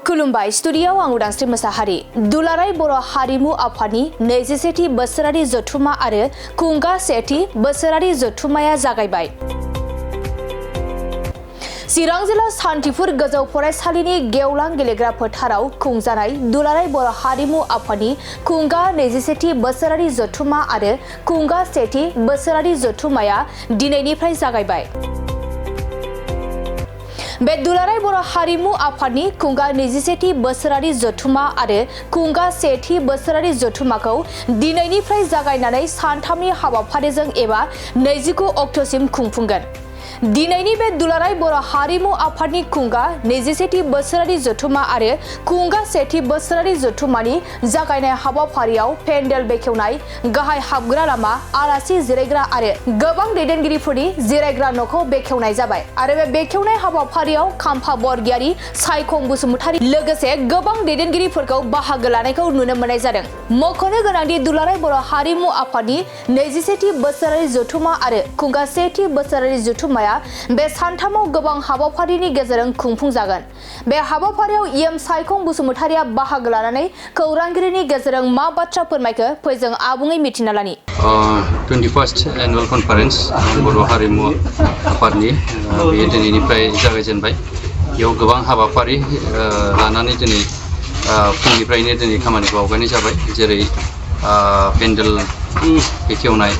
खुलुमबाय स्टुडियाव आं उदांस्रि मोसाहारि दुलाराय बर' हारिमु आफादनि 21थि बोसोरारि जथुमा आरो खुंगा 1थि बोसोरारि जथुमाया जागायबाय। चिरां जिल्ला सान्थिपुर गोजौ फरायसालिनि गेवलां गेलेग्रा फोथाराव खुंजानाय दुलाराय बर' हारिमु आफादनि खुंगा 21थि बोसोरारि जथुमा आरो खुंगा 1थि बोसोरारि जथुमाया दिनैनिफ्राय जागायबाय। बे दुलाराय बर' हारिमु आफादनि खुंगा 21थि बोसोरारि जथुमा आरो खुंगा 1थि बोसोरारि जथुमाखौ दिनैनिफ्राय जागायनानै सानथामनि हाबाफारिजों एबा 29 अक्ट'सिम खुंफुंगोन। दिनैनि बे दुलाराय बर' हारिमु आफादनि खुंगा 21थि बोसोरारि जथुमा आरो खुंगा 1थि बोसोरारि जथुमानि जागायनाय हाबाफारियाव पेन्डेल बेखेवनाय, गाहाय हाबग्रा लामा, आलासि जिरायग्रा आरो गोबां दैदेनगिरिफोरनि जिरायग्रा न'खौ बेखेवनाय जाबाय आरो बे बेखेवनाय हाबाफारियाव खाम्फा बरगयारि, सायखं बसुमतारी लोगोसे गोबां दैदेनगिरिफोरखौ बाहागो लानायखौ नुनो मोननाय जादों। मख'नो गोनांदि दुलाराय बर' हारिमु आफादनि 21थि बोसोरारि जथुमा आरो खुंगा 1थि बोसोरारि जथुमाया बे सानथामाव गोबां हाबाफारिनि गेजेरजों खुंफुंजागोन। बे हाबाफारियाव इएम सायखं बसुमतारीया बाहागो लानानै खौरांगिरिनि गेजेरजों मा बाथ्रा फोरमायखो फै जों आबुङै मिथिना लानि। 21st एनुअल कनफारेन्स बर' हारिमु आफादनि बे दिनैनिफ्राय जागायजेनबाय। बेयाव गोबां हाबाफारि लानानै दिनै फुंनिफ्रायनो दिनै खामानिखौ आवगायनाय जाबाय। जेरै पेन्डेल बेखेवनाय,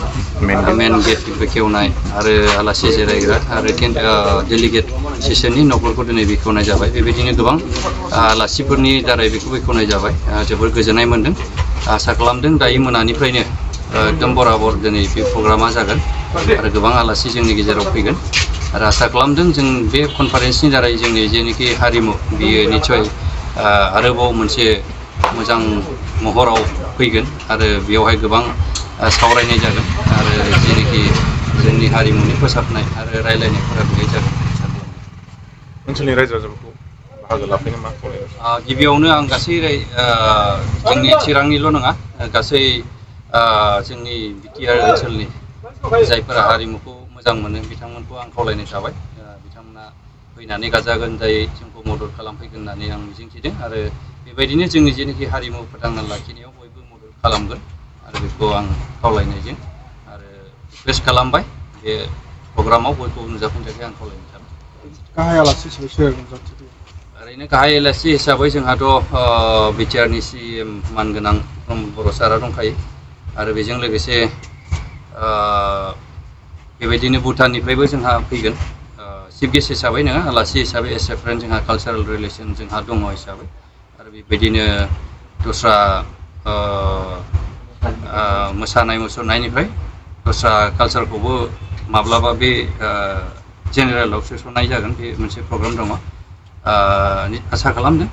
मेन गेट बेखेवनाय आरो आलासि जिरायग्रा आरो डेलिगेट सेसननि न'फोरखौ दिनै बेखेवनाय जाबाय। बेबायदिनो गोबां आलासिफोरनि दारै बेखौ बेखेवनाय जाबाय। जोबोर गोजोननाय मोन्दों। आसा खालामदों दायो मोनानिफ्रायनो एकदम बराबर दिनै बे प्रग्रामा जागोन आरो गोबां आलासि जोंनि गेजेराव फैगोन आरो आसा खालामदों जों बे कनफारेन्सनि दारै जोंनि जेनोखि हारिमु बियो निस्सय आरोबाव मोनसे मोजां महराव फैगोन आरो बेवहाय गोबां सावरायनाय जागोन आरो जेनोखि जोंनि हारिमुनि फोसाबनाय आरो रायलायनायफोरा बेहाय जागोन। ओनसोलनि रायजो राजाफोरखौ बाहागो लाफैनो मा खावलायनो? गिबियावनो आं गासै जोंनि चिरांनिल' नङा, गासै जोंनि बिटिआर ओनसोलनि जायफोरा हारिमुखौ मोजां मोनो बिथांमोनखौ आं खावलायनाय थाबाय। बिथांमोना फैनानै गाजा गोमजायै जोंखौ मदद खालामफैगोन होननानै आं मिजिंथिदों आरो बेबायदिनो जोंनि जेनोखि हारिमु फोथांना लाखिनायाव बयबो मदद खालामगोन आरो बेखौ आं खावलायनायजों आरो रिकुवेस्ट खालामबाय बे प्रग्रामाव बयखौबो नुजाफैनो थाखाय आं खावलायनाय थाबाय। गाहाय आलासि हिसाबै सोर नुजाथिदों? ओरैनो गाहाय आलासि हिसाबै जोंहाथ' बिटिआरनि CM मानगोनां प्रमद बर' सारा दंखायो आरो बेजों लोगोसे बेबायदिनो भुटाननिफ्रायबो जोंहा फैगोन। चिफ गेस्ट हिसाबै नङा, आलासि हिसाबै एस ए फ्रेन्ड जोंहा कालचारेल रिलेसन जोंहा दङ हिसाबै आरो बेबायदिनो दस्रा मोसानाय मुसुरनायनिफ्राय दस्रा कालचारखौबो माब्लाबा बे जेनेरेलाव सोसननाय जागोन। बे मोनसे प्रग्राम दङ। आसा खालामदों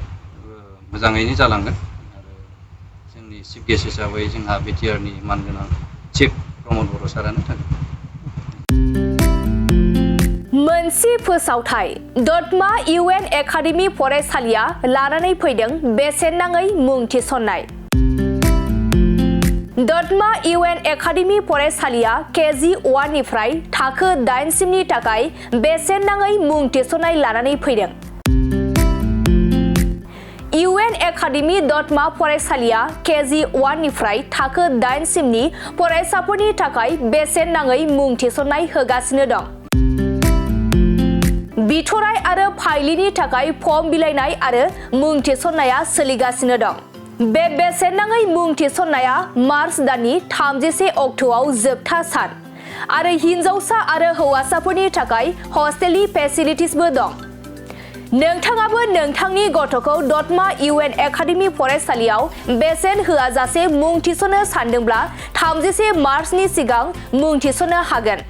मोजाङैनो जालांगोन आरो जोंनि चिफ गेस्ट हिसाबै जोंहा बिटिआरनि मानगोनां चिफ प्रमद बर' सारानो थागोन। मोनसे फोसावथाय दतमा UN एकाडेमि फरायसालिया लानानै फैदों बेसेन नाङै मुं थिसननाय। दतमा UN एकाडेमि फरायसालिया KG 1 निफ्राय थाखो 8 सिमनि थाखाय बेसेन नाङै मुं थिसननाय लानानै फैदों। UN एकाडेमि दतमा फरायसालिया KG 1 निफ्राय थाखो 8 सिमनि फरायसाफोरनि थाखाय बेसेन नाङै मुं थिसननाय होगासिनो दं। बिथराय आरो फाइलिनि थाखाय फर्म बिलाइनाय आरो मुं थिसननाया सोलिगासिनो दं। बे बेसेन नाङै मुं थिसननाया मार्च दाननि 30 अक्ट'आव जोबथा सान आरो हिनजावसा आरो हौवासाफोरनि थाखाय हस्टेलनि फेसिलिटिसबो दं। नोंथाङाबो नोंथांनि गथ'खौ दतमा UN एकाडेमि फरायसालियाव बेसेन होआजासे मुं थिसननो सानदोंब्ला 30 मार्चनि सिगां मुं थिसननो हागोन।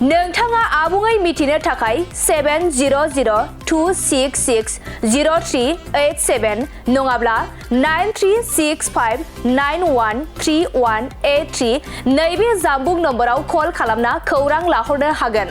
नोंथाङा आबुङै मिथिनो थाखाय 700266038 नङाब्ला 9365913183 नैबे जानबुं नम्बराव कल खालामना खौरां लाहरनो हागोन।